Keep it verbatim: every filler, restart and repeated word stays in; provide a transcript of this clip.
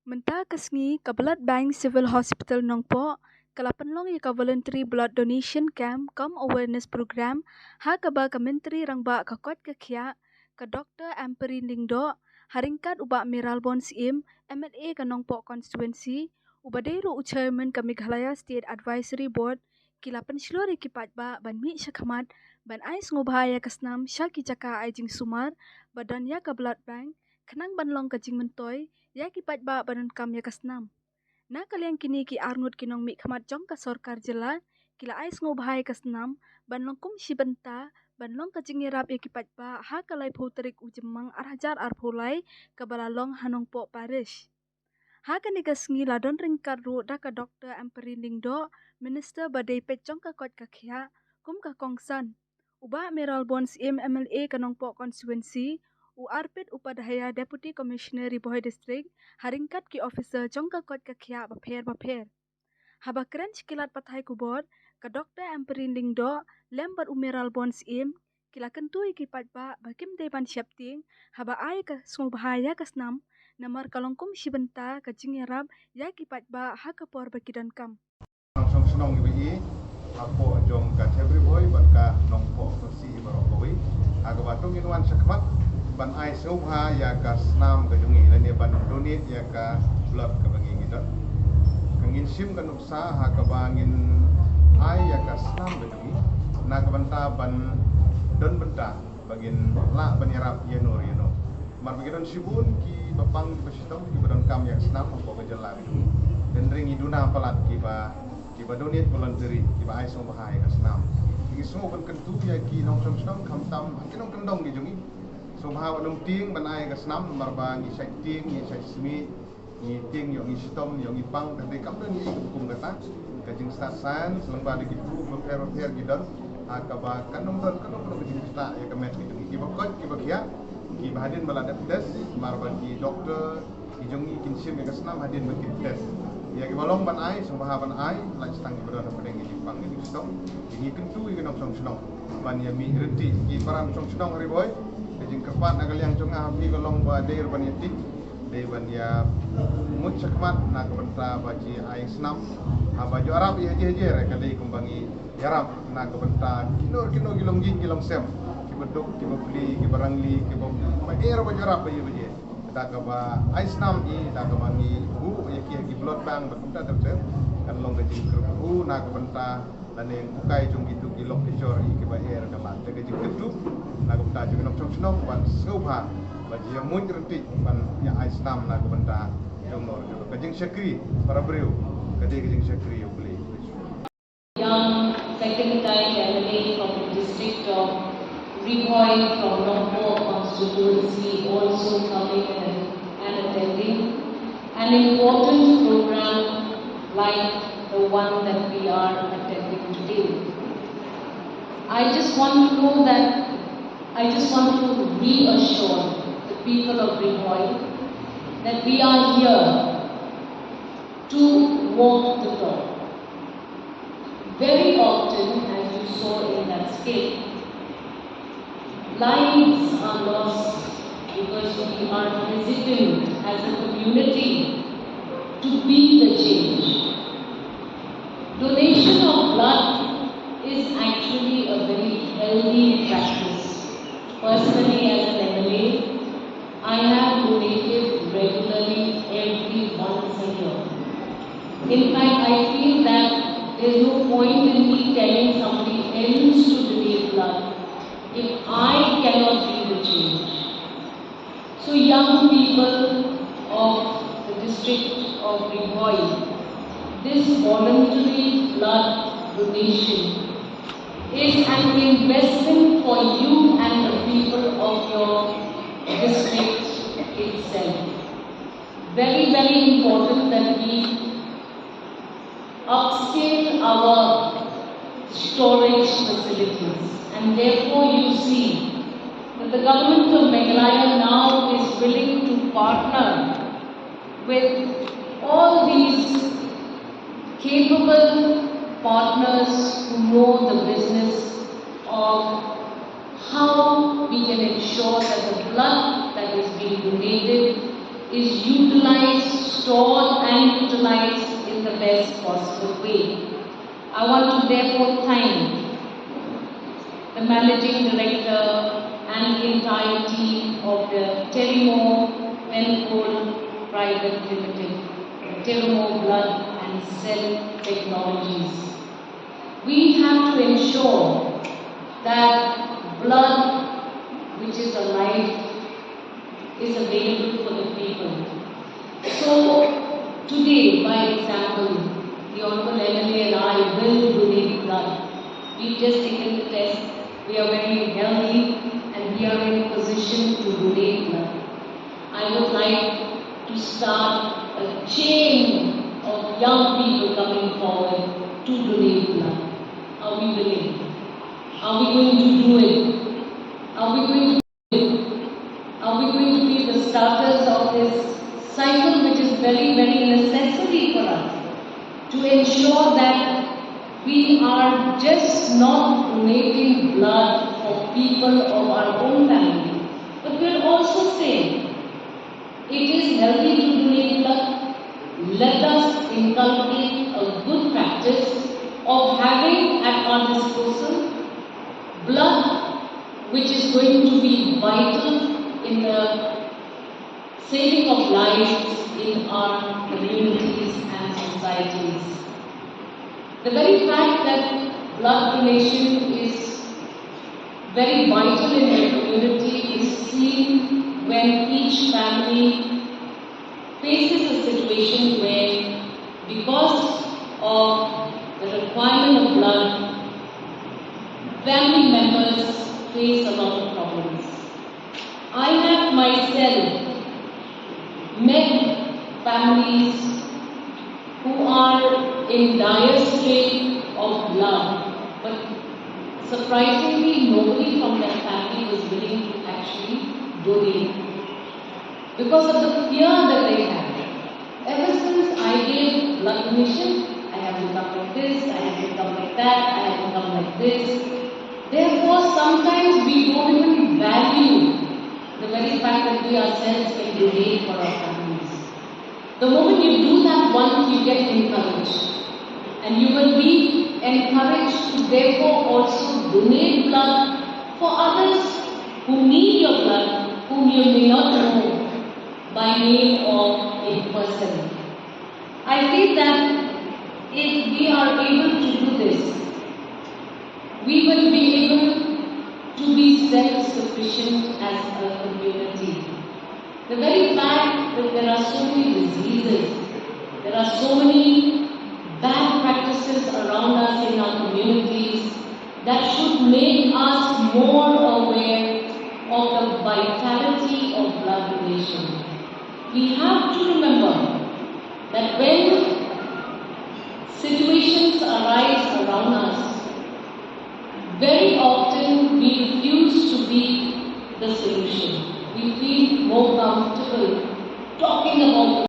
Mynta ka sngi ka Blood Bank Civil Hospital Nongpoh ka la pynlong ïa ka Voluntary Blood Donation Camp cum Awareness Program ha kaba ka Myntri Rangbah ka koit ka khiah ka Doctor Ampareen Lyngdoh ha ryngkat u Bah Mayralborn Syiem, M L A ka Nongpoh Constituency, uba dei ruh u Chairman ka Meghalaya State Advisory Board, ki la pynshlur ïa ki paidbah ban mih shakhmat ban ai sngewbha ïa ka snam sha ki jaka ai jingsumar ba don ïa ka blood bank, khnang ban long ka jingmyntoi ïa ki paidbah ba donkam ïa ka snam. Na ka liang kine ki arngut ki nongmihkhmat jong ka sorkar jylla ki la ai sngewbha ïa ka snam ban long kum shi bynta ban long ka jingïarap ïa ki paidbah ha ka laiphew tarik u Jymmang ar hajar arphew lai kaba la long ha Nongpoh Parish. Ha kane ka sngi la don ryngkat ruh da ka Doctor Ampareen Lyngdoh, Minister ba dei peit jong ka koit ka khiah, kum ka kongsan u Bah Mayralborn Syiem, M L A ka Nongpoh Constituency, u Arpit Upadhyaya, Deputy Commissioner Ri Bhoi District, ha ryngkat ki officer jong ka koit ka khiah bapher bapher. Haba kren sha ki lad pathai khubor, ka Doctor Ampareen Lyngdoh lem bad u Mayralborn Syiem ki la kyntu ïa ki paidbah ba kim dei ban sheptieng haba ai ka sngewbha ïa ka snam, namar ka long kum shi bynta ka jingïarap ïa ki paidbah ha ka por ba ki donkam. Nongshong shnong iba ïeit hapoh jong ka Thep Ri Bhoi bad ka Nongpoh Khasi baroh kawei, ha kaba to ngin wan shakhmat ban ai sngewbha ïa ka snam ka jong ngi lane ban donate ïa ka blood kaba ngi ngi don. Ka ngin shim ka nuksa ha kaba ngin ai ïa ka snam ka jong ngi na ka bynta ban don bynta ba ngin lah ban ïarap ïano ïano. Namar ba ki don shibun kiba pang kiba shitom kiba donkam ïa ka snam hapoh ka jylla ka jong ngi. Hynrei ngi duna palat kiba, kiba donate voluntary, kiba ai sngewbha ïa ka snam. Ngi sngew ban kyntu ïa ki nongshong shnong khamtam ki nongkyndong ki jong ngi. Sngewbha wat nym tieng ban ai ïa ka snam namar ba ngi shait tieng, ngi shait smiej, ngi tieng, ïoh ngi shitom, ïoh ngi pang, hynrei kam don ïa i kum kata. Ka jingstad science lyngba da ki proof bapher bapher ki don ha kaba kan ym don, kan ym don ka jingstad ïa ka met ka jong ngi. Kiba koit kiba khiah kiba hadien ba la dep test, namar ba ki doctor ki jong ngi kin shim ïa ka snam hadien ba kin test. Ïa kiba long ban ai, sngewbha ban ai, lait tang kiba don hapdeng ki jingpang ki jingshitom. Ngi kyntu ïa ki nongshong shnong ban ïa mih ryntih. Ki para nongshong shnong ha Ri Bhoi, ka jingkyrpad na ka liang jong nga ha phi ka long ba dei ban ïa tih, dei ban ïa mut shakhmat na ka bynta ba ji ai snam. Haba ju ïarap ïa haji haji re ka dei kumba ngi ïarap na ka bynta kino kino ki longïing ki longsem, kiba duk kiba pli kiba rangli kiba, ba er ba ju ïarap ba ïa ba ïa. Da kaba ai snam i, da kaba ngi buh ïa ki ha ki blood bank bad kumta ter ter, kan long ka jingkyrkhu na ka bynta lane u kai jong kito ki lok ki jor ïa kiba er ka lad. Te ka jingkyntu na ka bynta jong ki nongshong shnong ban sngewbha ba ji ïa mut ryntih ban ïa ai snam na ka bynta jong nor jong ka jingshakri para briew, ka dei ka jingshakri ïa U Blei. Young, second time M L A from the district of Ri Bhoi, from Nongpoh constituency, also coming and, and attending an important program like the one that we are attending today. I just want to know that, I just want to reassure the people of Ri Bhoi that we are here to walk the talk. Very often, as you saw in that skit, lives are lost because we are hesitant as a community to be the change. Donation of blood is actually a very healthy practice. Personally, as an M L A, I have donated regularly every once a year. In fact, I feel that there's no point in me telling somebody else to donate blood if I cannot be the change. So, young people of the district of Ri Bhoi, this voluntary blood donation is an investment for you and the people of your district itself. Very, very important that we upscale our storage facilities, and therefore you see that the government of Meghalaya now is willing to partner with all these capable partners who know the business of how we can ensure that the blood that is being donated is utilized, stored and utilized in the best possible way. I want to therefore thank the managing director and the entire team of the Terimo Penpol Private Limited, Terimo Blood and Cell Technologies. We have to ensure that blood, which is a life, is available for the people. So today, by example, the Honorable M L A and I will donate blood. We've just taken the test. We are very healthy and we are in a position to donate blood. I would like to start a chain of young people coming forward to donate blood. Are we willing? Are we going to do it? Are we going to do it? Are we going to be the starters of this cycle, which is very, very necessary for us to ensure that we are just not donating blood for people of our own family, but we're also saying it is healthy to donate blood. Let us inculcate a good practice of having at our disposal blood, which is going to be vital in the saving of lives in our communities and societies. The very fact that blood donation is very vital in the community is seen when each family faces a situation where, because of the requirement of blood, family members face a lot of problems. I have myself met families who are in dire straits of blood, but surprisingly, nobody from that family was willing to actually donate because of the fear that they have. Ever since I gave blood donation, I have become like this, I have become like that, I have become like this. Therefore, sometimes we don't even value the very fact that we ourselves can donate for our families. The moment you do that once, you get encouraged. And you will be encouraged to therefore also donate blood for others who need your blood, whom you may not know by name or in person. I feel that if we are able to do this, we will be able to be self sufficient as a community. The very fact that there are so many diseases, there are so many bad practices around us in our communities that should make us more aware of the vitality of blood donation. We have to remember that when situations arise around us, very often we refuse to be the solution. We feel more comfortable talking about